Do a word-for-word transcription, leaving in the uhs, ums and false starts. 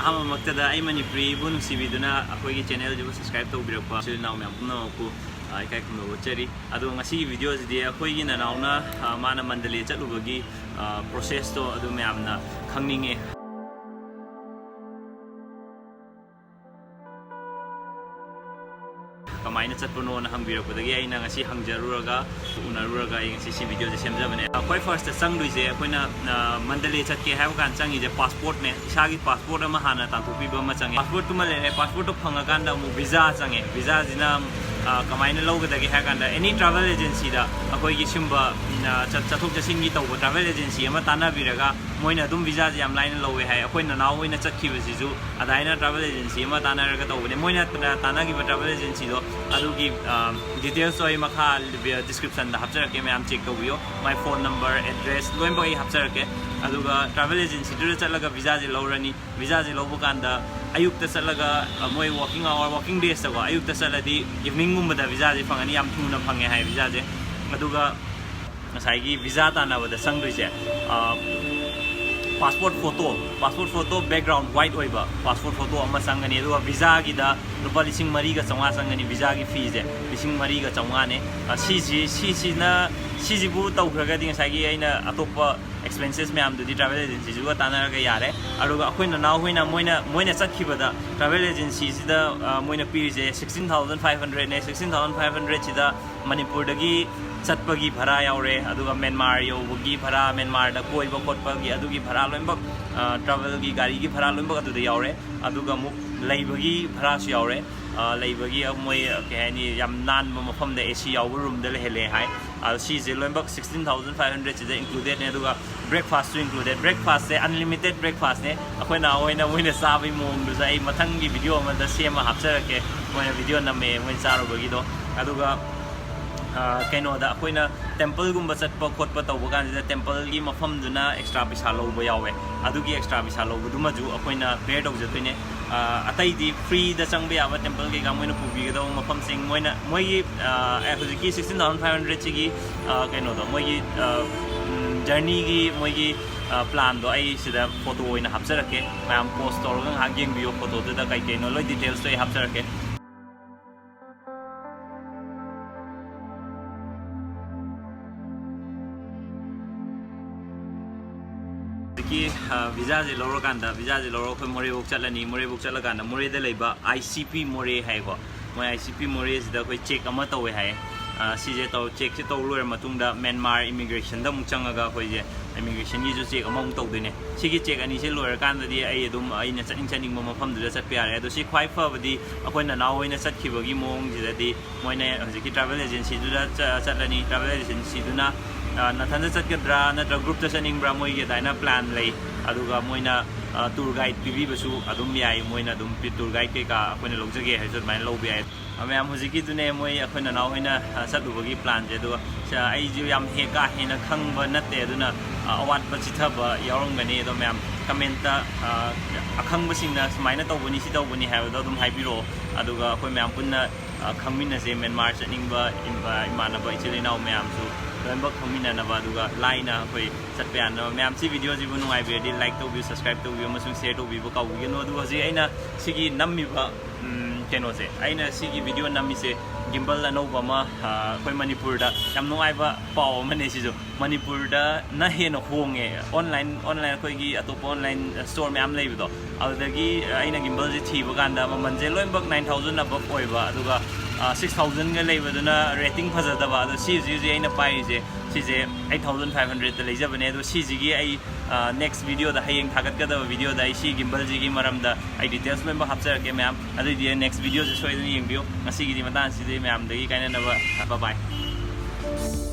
ꯑꯍꯥꯟꯕꯃꯛꯇꯗ ꯑꯩ ꯃꯅꯤꯄꯨꯔꯤꯕꯨ ꯅꯨꯡꯁꯤꯕꯤꯗꯨꯅ ꯑꯩꯈꯣꯏꯒꯤ ꯆꯦꯅꯦꯜꯁꯤꯕꯨ ꯁꯕꯁꯀ꯭ꯔꯥꯏꯕ ꯇꯧꯕꯤꯔꯛꯄ ꯏꯆꯤꯜ ꯏꯅꯥꯎ ꯃꯌꯥꯝ ꯄꯨꯝꯅꯃꯛꯄꯨ, ꯑ, ꯏꯀꯥꯏ ꯈꯨꯝꯅꯕ ꯎꯠꯆꯔꯤ꯫ ꯑꯗꯣ ꯉꯁꯤꯒꯤ ꯚꯤꯗꯤꯑꯣꯁꯤꯗꯤ ꯑꯩꯈꯣꯏꯒꯤ ꯅꯅꯥꯎꯅ, ꯑ, ꯃꯥꯅ ꯃꯟꯗꯂꯦ ꯆꯠꯂꯨꯕꯒꯤ, ꯑ, ꯄ꯭ꯔꯣꯁꯦꯁꯇꯣ ꯑꯗꯨ ꯃꯌꯥꯝꯅ ꯈꯪꯅꯤꯡꯉꯦ꯫ ꯀꯃꯥꯏꯅ ꯆꯠꯄꯅꯣꯅ ꯍꯪꯕꯤꯔꯛꯄꯗꯒꯤ ꯑꯩꯅ ꯉꯁꯤ ꯍꯪꯖꯔꯨꯔꯒ, ꯎꯅꯔꯨꯔꯒ ꯑꯩ ꯉꯁꯤ ꯁꯤ ꯚꯤꯗꯤꯑꯣꯁꯦ ꯁꯦꯝꯖꯕꯅꯦ꯫ ꯑ, ꯈ꯭ꯋꯥꯏ ꯐꯥꯔꯁꯇ ꯆꯪꯗꯣꯏꯁꯦ ꯑꯩꯈꯣꯏꯅ, ꯑ, ꯃꯟꯗꯂꯦ ꯆꯠꯀꯦ ꯍꯥꯏꯕ ꯀꯥꯟꯗ ꯆꯪꯉꯤꯁꯦ ꯄꯥꯁꯄꯣꯔꯠꯅꯦ꯫ ꯏꯁꯥꯒꯤ ꯄꯥꯁꯄꯣꯔꯠ ꯑꯃ ꯍꯥꯟꯅ ꯇꯥꯟꯊꯣꯛꯄꯤꯕ ꯑꯃ ꯆꯪꯉꯦ꯫ ꯄꯥꯁꯄꯣꯔꯠꯇꯨꯃ ꯂꯩꯔꯦ꯫ ꯄꯥꯁꯄꯣꯔꯠꯇꯣ ꯐꯪꯉꯀꯥꯟꯗ ꯑꯃꯨꯛ ꯚꯤꯖꯥ ꯆꯪꯉꯦ꯫ ꯚꯤꯖꯥꯁꯤꯅ, ꯑ, ꯀꯃꯥꯏꯅ ꯂꯧꯒꯗꯒꯦ ꯍꯥꯏꯔ ꯀꯥꯟꯗ ꯑꯦꯅꯤ ꯇ꯭ꯔꯥꯚꯦꯜ ꯑꯦꯖꯦꯟꯁꯤꯗ ꯑꯩꯈꯣꯏꯒꯤ ꯁꯤꯒꯨꯝꯕ, ꯎꯝ, ꯑ, ꯆꯠ-, ꯆꯠꯊꯣꯛ ꯆꯠꯁꯤꯟꯒꯤ ꯇꯧꯕ ꯇ꯭ꯔꯥꯚꯦꯜ ꯑꯦꯖꯦꯟꯁꯤ ꯑꯃ ꯇꯥꯟꯅꯕꯤꯔꯒ ꯃꯣꯏꯅ ꯑꯗꯨꯝ ꯚꯤꯖꯥꯁꯦ ꯌꯥꯝ ꯂꯥꯏꯅ ꯂꯧꯋꯦ ꯍꯥꯏ꯫ ꯑꯩꯈꯣꯏ ꯅꯅꯥꯎ ꯍꯣꯏꯅ ꯆꯠꯈꯤꯕꯁꯤꯁꯨ ꯑꯗꯥꯏꯅ ꯇ꯭ꯔꯥꯚꯦꯜ ꯑꯦꯖꯦꯟꯁꯤ ꯑꯃ ꯇꯥꯟꯅꯔꯒ ꯇꯧꯕꯅꯦ꯫ ꯃꯣꯏꯅ ꯇꯥꯟꯅꯈꯤꯕ ꯇ꯭ꯔꯥꯚꯦꯜ ꯑꯦꯖꯦꯟꯁꯤꯗꯣ ꯑꯗꯨꯒꯤ, ꯑ, ꯗꯤꯇꯦꯜꯁꯇꯣ ꯑꯩ ꯃꯈꯥ ꯗꯤꯁꯀ꯭ꯔꯤꯞꯁꯟꯗ ꯍꯥꯞꯆꯔꯛꯀꯦ, ꯃꯌꯥꯝ ꯆꯦꯛ ꯇꯧꯕꯤꯌꯣ꯫ ꯃꯥꯏ ꯐꯣꯟ ꯅꯝꯕꯔ, ꯑꯦꯗ꯭ꯔꯦꯁ ꯂꯣꯏꯅꯃꯛ ꯑꯩ ꯍꯥꯞꯆꯔꯛꯀꯦ꯫ ꯑꯗꯨꯒ ꯇ꯭ꯔꯥꯚꯦꯜ ꯑꯦꯖꯦꯟꯁꯤꯗꯨꯗ ꯆꯠꯂꯒ ꯚꯤꯖꯥꯁꯦ ꯂꯧꯔꯅꯤ꯫ ꯚꯤꯖꯥꯁꯦ ꯂꯧꯕ ꯀꯥꯟꯗ ꯑꯌꯨꯛꯇ ꯆꯠꯂꯒ, ꯑ, ꯃꯣꯏ ꯋꯥꯔꯀꯤꯡ ꯑꯋꯥꯔ, ꯋꯥꯔꯀꯤꯡ ꯗꯦꯖꯇꯀꯣ, ꯑꯌꯨꯛꯇ ꯆꯠꯂꯗꯤ ꯏꯚꯤꯅꯤꯡꯒꯨꯝꯕꯗ ꯚꯤꯖꯥꯁꯦ ꯐꯪꯒꯅꯤ, ꯌꯥꯝ ꯊꯨꯅ ꯐꯪꯉꯦ ꯍꯥꯏ ꯚꯤꯖꯥꯁꯦ꯫ ꯑꯗꯨꯒ ꯉꯁꯥꯏꯒꯤ ꯚꯤꯖꯥ ꯇꯥꯟꯅꯕꯗ ꯆꯪꯗꯣꯏꯁꯦ, ꯑ, passport photo, passport photo background white ꯑꯣꯏꯕ ꯄꯥꯁꯄꯣꯔꯠ ꯐꯣꯇꯣ ꯑꯃ ꯆꯪꯒꯅꯤ꯫ ꯑꯗꯨꯒ ꯚꯤꯖꯥꯒꯤꯗ ꯂꯨꯄꯥ ꯂꯤꯁꯤꯡ ꯃꯔꯤꯒ ꯆꯥꯝꯃꯉꯥ ꯆꯪꯒꯅꯤ ꯚꯤꯖꯥꯒꯤ ꯐꯤꯁꯦ, ꯂꯤꯁꯤꯡ ꯃꯔꯤꯒ ꯆꯥꯝꯃꯉꯥꯅꯦ꯫ ꯑ, ꯁꯤꯁꯤ, ꯁꯤꯁꯤꯅ, ꯁꯤꯁꯤꯕꯨ ꯇꯧꯈ꯭ꯔꯒꯗꯤ ꯉꯁꯥꯏꯒꯤ ꯑꯩꯅ ꯑꯇꯣꯞꯄ ꯑꯦꯛꯁꯄꯦꯟꯁꯦꯁ ꯃꯌꯥꯝꯗꯨꯗꯤ ꯇ꯭ꯔꯥꯚꯦꯜ ꯑꯦꯖꯦꯟꯁꯤꯁꯤꯒ ꯇꯥꯟꯅꯔꯒ ꯌꯥꯔꯦ꯫ ꯑꯗꯨꯒ ꯑꯩꯈꯣꯏ ꯅꯅꯥꯎꯍꯣꯏꯅ ꯃꯣꯏꯅ, ꯃꯣꯏꯅ ꯆꯠꯈꯤꯕꯗ ꯇ꯭ꯔꯥꯚꯦꯜ ꯑꯦꯖꯦꯟꯁꯤꯁꯤꯗ, ꯑ, ꯃꯣꯏꯅ ꯄꯤꯔꯤꯁꯦ ꯁꯤꯛꯁꯇꯤꯟ ꯊꯥꯎꯖꯟ ꯐꯥꯏꯚ ꯍꯟꯗ꯭ꯔꯦꯠꯅꯦ꯫ ꯁꯤꯛꯁꯇꯤꯟ ꯊꯥꯎꯖꯟ ꯐꯥꯏꯚ ꯍꯟꯗ꯭ꯔꯦꯠꯁꯤꯗ ꯃꯅꯤꯄꯨꯔꯗꯒꯤ ꯆꯠꯄꯒꯤ ꯚꯔꯥ ꯌꯥꯎꯔꯦ, ꯑꯗꯨꯒ ꯃꯦꯟꯃꯥꯔ ꯌꯧꯕꯒꯤ ꯚꯔꯥ, ꯃꯦꯟꯃꯥꯔꯗ ꯀꯣꯏꯕ ꯈꯣꯠꯄꯒꯤ ꯑꯗꯨꯒꯤ ꯚꯔꯥ ꯂꯣꯏꯅꯃꯛ, ꯑ, ꯇ꯭ꯔꯥꯚꯦꯜꯒꯤ ꯒꯥꯔꯤꯒꯤ ꯚꯔꯥ ꯂꯣꯏꯅꯃꯛ ꯑꯗꯨꯗ ꯌꯥꯎꯔꯦ꯫ ꯑꯗꯨꯒ ꯑꯃꯨꯛ ꯂꯩꯕꯒꯤ ꯚꯔꯥꯁꯨ ꯌꯥꯎꯔꯦ꯫ ꯑ, ꯂꯩꯕꯒꯤ ꯃꯣꯏ, ꯀꯩ ꯍꯥꯏꯅꯤ, ꯌꯥꯝ ꯅꯥꯟꯕ ꯃꯐꯝꯗ ꯑꯦ ꯁꯤ ꯌꯥꯎꯕ ꯔꯨꯝꯗ ꯂꯩꯍꯜꯂꯦ ꯍꯥꯏ꯫ ꯑ, ꯁꯤꯁꯦ ꯂꯣꯏꯅꯃꯛ ꯁꯤꯛꯁꯇꯤꯟ ꯊꯥꯎꯖꯟ ꯐꯥꯏꯚ ꯍꯟꯗ꯭ꯔꯦꯠꯁꯤꯗ ꯏꯟꯀ꯭ꯂꯨꯗꯦꯠꯅꯦ꯫ ꯑꯗꯨꯒ ꯕ꯭ꯔꯦꯛꯐꯥꯁꯁꯨ ꯏꯟꯀ꯭ꯂꯨꯗꯦꯠ꯫ ꯕ꯭ꯔꯦꯛꯐꯥꯁꯁꯦ ꯑꯟꯂꯤꯃꯤꯇꯦꯠ ꯕ꯭ꯔꯦꯛꯐꯥꯁꯅꯦ꯫ ꯑꯩꯈꯣꯏ ꯅꯍꯥꯟ ꯑꯣꯏꯅ ꯃꯣꯏꯅ ꯆꯥꯕꯒꯤ ꯃꯑꯣꯡꯗꯨꯁꯨ ꯑꯩ ꯃꯊꯪꯒꯤ ꯚꯤꯗꯤꯑꯣ ꯑꯃꯗ ꯁꯦꯝꯃ ꯍꯥꯞꯆꯔꯛꯀꯦ꯫ ꯃꯣꯏꯅ ꯚꯤꯗꯤꯑꯣ ꯅꯝꯃꯦ ꯃꯣꯏ ꯆꯥꯔꯨꯕꯒꯤꯗꯣ꯫ ꯑꯗꯨꯒ, ꯑ, ꯀꯩꯅꯣꯗ ꯑꯩꯈꯣꯏꯅ ꯇꯦꯝꯄꯜꯒꯨꯝꯕ ꯆꯠꯄ ꯈꯣꯠꯄ ꯇꯧꯕ ꯀꯥꯟꯁꯤꯗ ꯇꯦꯝꯄꯜꯒꯤ ꯃꯐꯝꯗꯨꯅ ꯑꯦꯛꯁꯇ꯭ꯔꯥ ꯄꯩꯁꯥ ꯂꯧꯕ ꯌꯥꯎꯋꯦ꯫ ꯑꯗꯨꯒꯤ ꯑꯦꯛꯁꯇ꯭ꯔꯥ ꯄꯩꯁꯥ ꯂꯧꯕꯗꯨꯃꯁꯨ ꯑꯩꯈꯣꯏꯅ ꯕꯦꯌꯔ ꯇꯧꯖꯗꯣꯏꯅꯦ꯫ ꯑ, ꯑꯇꯩꯗꯤ ꯐ꯭ꯔꯤꯗ ꯆꯪꯕ ꯌꯥꯕ ꯇꯦꯝꯄꯜ ꯀꯩꯀꯥ ꯃꯣꯏꯅ ꯄꯨꯕꯤꯒꯗꯧꯕ ꯃꯐꯝꯁꯤꯡ, ꯃꯣꯏꯅ, ꯃꯣꯏꯒꯤ, ꯑ, ꯑꯦ, ꯍꯧꯖꯤꯛꯀꯤ ꯁꯤꯛꯁꯇꯤꯟ ꯊꯥꯎꯖꯟ ꯐꯥꯏꯚ ꯍꯟꯗ꯭ꯔꯦꯠꯁꯤꯒꯤ, ꯑ, ꯀꯩꯅꯣꯗꯣ, ꯃꯣꯏꯒꯤ, ꯑ, ꯎꯝ, ꯖꯔꯅꯤꯒꯤ ꯃꯣꯏꯒꯤ ꯄ꯭ꯂꯥꯟꯗꯣ ꯑꯩ ꯁꯤꯗ ꯐꯣꯇꯣ ꯑꯣꯏꯅ ꯍꯥꯞꯆꯔꯛꯀꯦ꯫ ꯃꯌꯥꯝ ꯄꯣꯁ ꯇꯧꯔꯒ ꯉꯥꯏꯍꯥꯛ ꯌꯦꯡꯕꯤꯌꯣ, ꯐꯣꯇꯣꯗꯨꯗ ꯀꯩ ꯀꯩꯅꯣ ꯂꯣꯏ ꯗꯤꯇꯦꯜꯁꯇꯣ ꯑꯩ ꯍꯥꯞꯆꯔꯛꯀꯦ꯫ ꯍꯧꯖꯤꯛꯀꯤ ꯚꯤꯖꯥꯁꯦ ꯂꯧꯔꯀꯥꯟꯗ, ꯚꯤꯖꯥꯁꯦ ꯂꯧꯔꯒ ꯑꯩꯈꯣꯏ ꯃꯣꯔꯦꯐꯧ ꯆꯠꯂꯅꯤ꯫ ꯃꯣꯔꯦꯐꯧ ꯆꯠꯂꯀꯥꯟꯗ ꯃꯣꯔꯦꯗ ꯂꯩꯕ ꯑꯥꯏ ꯁꯤ ꯄꯤ ꯃꯣꯔꯦ ꯍꯥꯏꯀꯣ, ꯃꯣꯏ ꯑꯥꯏ ꯁꯤ ꯄꯤ ꯃꯣꯔꯦꯁꯤꯗ ꯑꯩꯈꯣꯏ ꯆꯦꯛ ꯑꯃ ꯇꯧꯋꯦ ꯍꯥꯏꯌꯦ꯫ ꯁꯤꯁꯦ ꯇꯧ ꯆꯦꯛꯁꯦ ꯇꯧ ꯂꯣꯏꯔ ꯃꯇꯨꯡꯗ ꯃ꯭ꯌꯥꯟꯃꯥꯔ ꯏꯃꯤꯒ꯭ꯔꯦꯁꯟꯗ ꯑꯃꯨꯛ ꯆꯪꯉꯒ ꯑꯩꯈꯣꯏꯁꯦ ꯏꯃꯤꯒ꯭ꯔꯦꯁꯟꯒꯤꯁꯨ ꯆꯦꯛ ꯑꯃꯃꯨꯛ ꯇꯧꯗꯣꯏꯅꯦ꯫ ꯁꯤꯒꯤ ꯆꯦꯛ ꯑꯅꯤꯁꯦ ꯂꯣꯏꯔꯀꯥꯟꯗꯗꯤ ꯑꯩ ꯑꯗꯨꯝ ꯑꯩꯅ ꯆꯠꯅꯤꯡ ꯆꯠꯅꯤꯡꯕ ꯃꯐꯝꯗꯨꯗ ꯆꯠꯄ ꯌꯥꯔꯦ꯫ ꯑꯗꯣ ꯁꯤ ꯈ꯭ꯋꯥꯏ ꯐꯕꯗꯤ ꯑꯩꯈꯣꯏ ꯅꯅꯥꯎ ꯍꯣꯏꯅ ꯆꯠꯈꯤꯕꯒꯤ ꯃꯑꯣꯡꯁꯤꯗꯗꯤ ꯃꯣꯏꯅ ꯍꯧꯖꯤꯛꯀꯤ ꯇ꯭ꯔꯥꯚꯦꯜ ꯑꯦꯖꯦꯟꯁꯤꯗꯨꯗ ꯆꯠꯂꯅꯤ꯫ ꯇ꯭ꯔꯥꯚꯦꯜ ꯑꯦꯖꯦꯟꯁꯤꯗꯨꯅ ꯅꯊꯟꯗ ꯆꯠꯀꯗ꯭ꯔꯥ ꯅꯠꯇ꯭ꯔꯒ ꯒ꯭ꯔꯨꯞꯇ ꯆꯠꯅꯤꯡꯕ꯭ꯔꯥ, ꯃꯣꯏꯒꯤ ꯑꯗꯨꯃꯥꯏꯅ ꯄ꯭ꯂꯥꯟ ꯂꯩ꯫ ꯑꯗꯨꯒ ꯃꯣꯏꯅ ꯇꯨꯔ ꯒꯥꯏꯗ ꯄꯤꯕꯤꯕꯁꯨ ꯑꯗꯨꯝ ꯌꯥꯏ꯫ ꯃꯣꯏꯅ ꯑꯗꯨꯝ ꯇꯨꯔ ꯒꯥꯏꯗ ꯀꯩꯀꯥ ꯑꯩꯈꯣꯏꯅ ꯂꯧꯖꯒꯦ ꯍꯥꯏꯔꯁꯨ ꯑꯗꯨꯃꯥꯏꯅ ꯂꯧꯕ ꯌꯥꯏ꯫ ꯃꯌꯥꯝ, ꯍꯧꯖꯤꯛꯀꯤꯗꯨꯅꯦ ꯃꯣꯏ ꯑꯩꯈꯣꯏ ꯅꯅꯥꯎ ꯍꯣꯏꯅ ꯆꯠꯂꯨꯕꯒꯤ ꯄ꯭ꯂꯥꯟꯁꯦ꯫ ꯑꯗꯨꯒ ꯑꯩꯁꯨ ꯌꯥꯝ ꯍꯦꯛ ꯀꯥ ꯍꯦꯟꯅ ꯈꯪꯕ ꯅꯠꯇꯦ, ꯑꯗꯨꯅ ꯑꯋꯥꯠꯄ ꯆꯤꯊꯕ ꯌꯥꯎꯔꯝꯒꯅꯤ꯫ ꯑꯗꯣ ꯃꯌꯥꯝ ꯀꯃꯦꯟꯇ ꯑꯈꯪꯕꯁꯤꯡꯅ ꯁꯨꯃꯥꯏꯅ ꯇꯧꯕꯅꯤ, ꯁꯤ ꯇꯧꯕꯅꯤ ꯍꯥꯏꯕꯗꯣ ꯑꯗꯨꯝ ꯍꯥꯏꯕꯤꯔꯛꯑꯣ꯫ ꯑꯗꯨꯒ ꯑꯩꯈꯣꯏ ꯃꯌꯥꯝ ꯄꯨꯟꯅ ꯈꯪꯃꯤꯟꯅꯁꯦ꯫ ꯃ꯭ꯌꯥꯟꯃꯥꯔ ꯆꯠꯅꯤꯡꯕ ꯏꯃꯥꯟꯅꯕ ꯏꯆꯤꯜ ꯏꯅꯥꯎ ꯃꯌꯥꯝꯁꯨ ꯂꯣꯏꯅꯃꯛ ꯈꯪꯃꯤꯟꯅꯅꯕ, ꯑꯗꯨꯒ ꯂꯥꯏꯅ ꯑꯩꯈꯣꯏ ꯆꯠꯄ ꯌꯥꯅꯕ꯫ ꯃꯌꯥꯝ, ꯁꯤ ꯚꯤꯗꯤꯑꯣꯁꯤꯕꯨ ꯅꯨꯡꯉꯥꯏꯕꯤꯔꯗꯤ ꯂꯥꯏꯛ ꯇꯧꯕꯤꯌꯨ, ꯁꯕꯁꯀ꯭ꯔꯥꯏꯕ ꯇꯧꯕꯤꯌꯨ ꯑꯃꯁꯨꯡ ꯁꯦꯌꯔ ꯇꯧꯕꯤꯕ ꯀꯥꯎꯕꯤꯒꯅꯨ꯫ ꯑꯗꯨꯒ ꯍꯧꯖꯤꯛ ꯑꯩꯅ ꯁꯤꯒꯤ ꯅꯝꯃꯤꯕ ꯀꯩꯅꯣꯁꯦ, ꯑꯩꯅ ꯁꯤꯒꯤ ꯚꯤꯗꯤꯑꯣ ꯅꯝꯃꯤꯁꯦ ꯒꯤꯝꯕꯜ ꯑꯅꯧꯕ ꯑꯃ ꯑꯩꯈꯣꯏ ꯃꯅꯤꯄꯨꯔꯗ ꯌꯥꯝ ꯅꯨꯡꯉꯥꯏꯕ ꯄꯥꯎ ꯑꯃꯅꯦ꯫ ꯁꯤꯁꯨ ꯃꯅꯤꯄꯨꯔꯗꯅ ꯍꯦꯟꯅ ꯍꯣꯡꯉꯦ꯫ ꯑꯣꯟꯂꯥꯏꯟ ꯑꯣꯟꯂꯥꯏꯟ ꯑꯩꯈꯣꯏꯒꯤ ꯑꯇꯣꯞꯄ ꯑꯣꯟꯂꯥꯏꯟ ꯁ꯭ꯇꯣꯔ ꯃꯌꯥꯝ ꯂꯩꯕꯗꯣ, ꯑꯗꯨꯗꯒꯤ ꯑꯩꯅ ꯒꯤꯝꯕꯜꯁꯦ ꯊꯤꯕ ꯀꯥꯟꯗ ꯃꯃꯜꯁꯦ ꯂꯣꯏꯅꯃꯛ ꯅꯥꯏꯟ ꯊꯥꯎꯖꯟ ꯑꯕꯞ ꯑꯣꯏꯕ, ꯑꯗꯨꯒ ꯁꯤꯛꯁ ꯊꯥꯎꯖꯟꯒ ꯂꯩꯕꯗꯨꯅ ꯔꯦꯇꯤꯡ ꯐꯖꯗꯕ꯫ ꯑꯗꯣ ꯁꯤ ꯍꯧꯖꯤꯛ ꯍꯧꯖꯤꯛ ꯑꯩꯅ ꯄꯥꯏꯔꯤꯁꯦ, ꯁꯤꯁꯦ ꯑꯩꯠ ꯊꯥꯎꯖꯟ ꯐꯥꯏꯚ ꯍꯟꯗ꯭ꯔꯦꯗꯇ ꯂꯩꯖꯕꯅꯦ꯫ ꯑꯗꯣ ꯁꯤꯁꯤꯒꯤ ꯑꯩ ꯅꯦꯛꯁ ꯚꯤꯗꯤꯑꯣꯗ, ꯍꯌꯦꯡ ꯊꯥꯒꯠꯀꯗꯕ ꯚꯤꯗꯤꯑꯣꯗ ꯑꯩ ꯁꯤ ꯒꯤꯝꯕꯜꯁꯤꯒꯤ ꯃꯔꯝꯗ ꯑꯩ ꯗꯤꯇꯦꯜꯁ ꯂꯣꯏꯅꯃꯛ ꯍꯥꯞꯆꯔꯛꯀꯦ ꯃꯌꯥꯝ꯫ ꯑꯗꯨꯏꯗꯤ ꯅꯦꯛꯁ ꯚꯤꯗꯤꯑꯣꯁꯦ ꯁꯣꯏꯗꯅ ꯌꯦꯡꯕꯤꯌꯨ꯫ ꯉꯁꯤꯒꯤꯗꯤ ꯃꯇꯥꯡ ꯑꯁꯤꯗꯤ ꯃꯌꯥꯝꯗꯒꯤ ꯀꯥꯏꯅꯅꯕ꯫ ꯕꯥꯏ ꯕꯥꯏ꯫